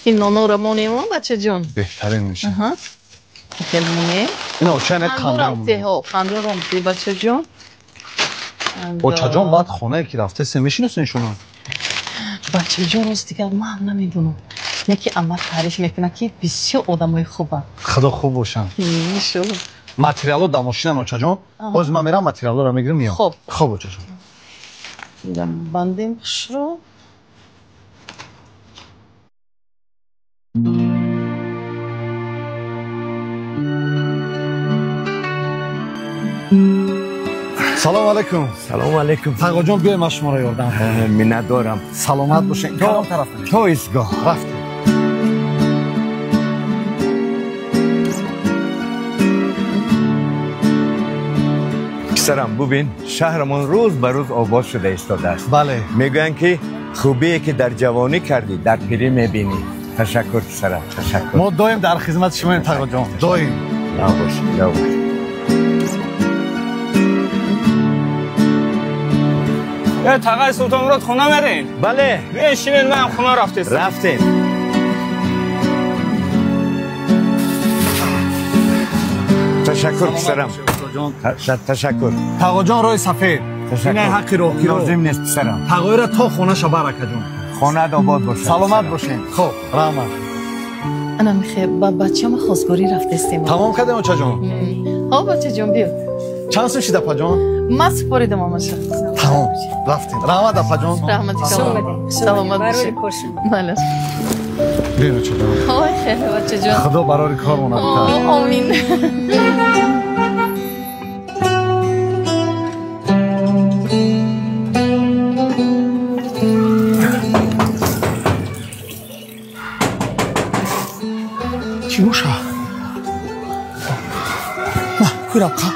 Ин нонора монем, бачаҷон. Беҳтарин мешавад. Аҳа. Хеле монем. Ина оча не қандро. Қандро те, бачаҷон. Очаҷон, баъд хонае ки рафтасе мешиносен шумо? Бачаҷон, рост дигар ман намедонам. Яке амма таъриф мекунад, ки бисёр одамои хубанд. Худо хуб бошанд. Иншоалло. Материало дар мошинан, очаҷон. Боз ман мерам материалоро мегирам меям. Хоб. Хоб, очаҷон. Бандем хушро. Салом алейкум. Салом алейкум. Тағоҷон, биёй ман шуморо ёрдам кунам. Миннатдорам. Саломат бошед. Кадом тараф? То истгоҳ. Рафтем. Писарам, бубин, шаҳрамон рӯз ба рӯз обод шуда истодааст. Бале. Мегӯянд, ки хубие ки дар ҷавонӣ кардӣ, дар пирӣ мебинӣ. Ташаккур, писарам, ташаккур. Мо доим дар хизмати шумоем, Тағоҷон. Доим. Набош, набош. Тағои Султонмурод, хона мерем? Бале. Бишинед, ман хона рафтестам. Рафтем. Ташаккур, писарам. Ташаккур. Тағоҷон, роҳи сафед. Ина ҳаққи роҳкиро. Лозим нест, писарам. Тағоиро то хонаша бар, акаҷон. Хонат обод бошад. Саломат бошед. Хоб, раҳмат. Ана михе, ба бачама хостгорӣ рафтестем. Тамом кардем, очаҷон? Ҳо, бачаҷон, биё. Чанд сум шид, апаҷон? Ман супоридам амаша. Тамом, рафтем. Раҳмат, апаҷон. Раҳмати калон. Саломат бошед. Бале. Биён, очаҷон. Ой, хеле, бачаҷон. Худо барори кормона битад. Омин. Чӣ боша? На, кӯрабқа.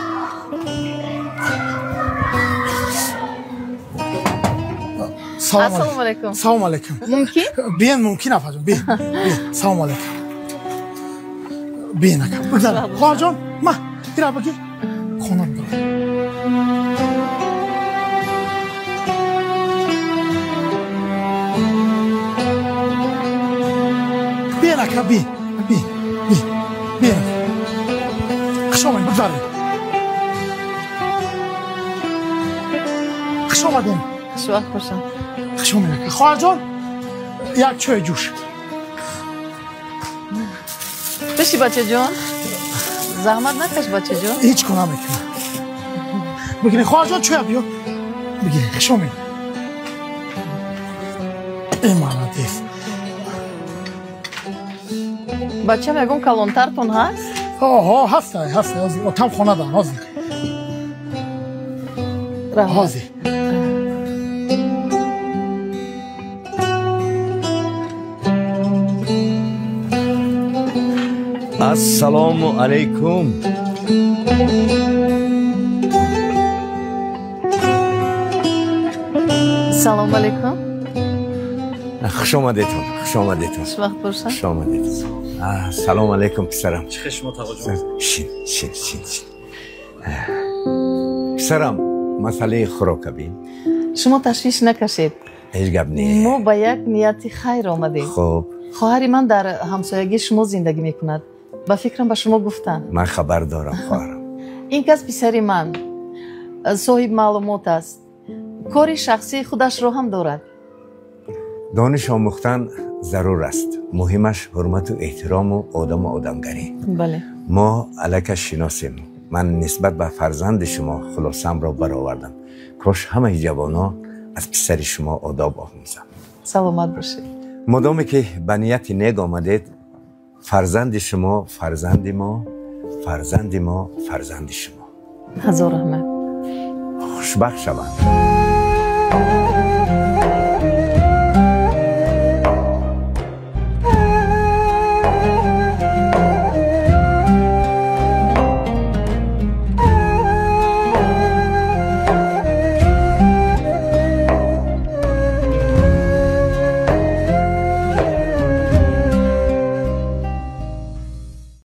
Ассалому алайкум. Салому алайкум. Мумкин? Биен, мумкин, апаҷон, биен. Биен. Салому алайкум. Биен, ака. Бигзар. Хоҳарҷон, ма, ира бигир. Хона бигир. Биен, ака, биен. Биен, биен, биен. Хуш омадед, бигзаред. Хуш омадем. Хушвақт бошам. Хуш омадед. Хоҳарҷон, як чой ҷӯш. Биши, бачаҷон. Заҳмат накаш, бачаҷон. Ҳеҷ кор намекунам. Бигиред, хоҳарҷон, чоя биё. Бигиред, хуш омадед. Э, молодец. Бачам, ягон калонтартон ҳаст? Ҳо, ҳаста, ҳаста. Ҳозир, отам хонадан, ҳозир. Ҳозир. Ассалому алайкум. Салому алайкум. Хуш омадедтон, хуш омадедтон. Хушвақт бошам. Хуш омадед. Салому алайкум, писарам. Чӣ хел шумо, Тағоҷон? Шин, шин, шин, шин. Писарам, масъалаи хӯрока бин. Шумо ташвиш накашед. Ҳеҷ гап не. Мо ба як нияти хайр омадем. Хуб. Хоҳари ман дар ҳамсоягии шумо зиндагӣ мекунад. Ба фикрам, ба шумо гуфтанд. Ман хабар дорам, хоҳарам. Ин кас писари ман соҳиб маълумот аст. Кори шахсии худашро ҳам дорад. Дониш омӯхтан зарур аст. Муҳимаш ҳурмату эҳтирому одаму одамгарӣ. Бале. Мо аллакай шиносем. Ман нисбат ба фарзанди шумо хулосамро баровардам. Кош ҳамаи ҷавонҳо аз писари шумо одоб омӯзанд. Саломат бошед. Модоме ки ба нияти нек омадед, фарзанди шумо фарзанди мо, фарзанди мо фарзанди шумо. Ҳазор раҳмат. Хушбахт шаванд.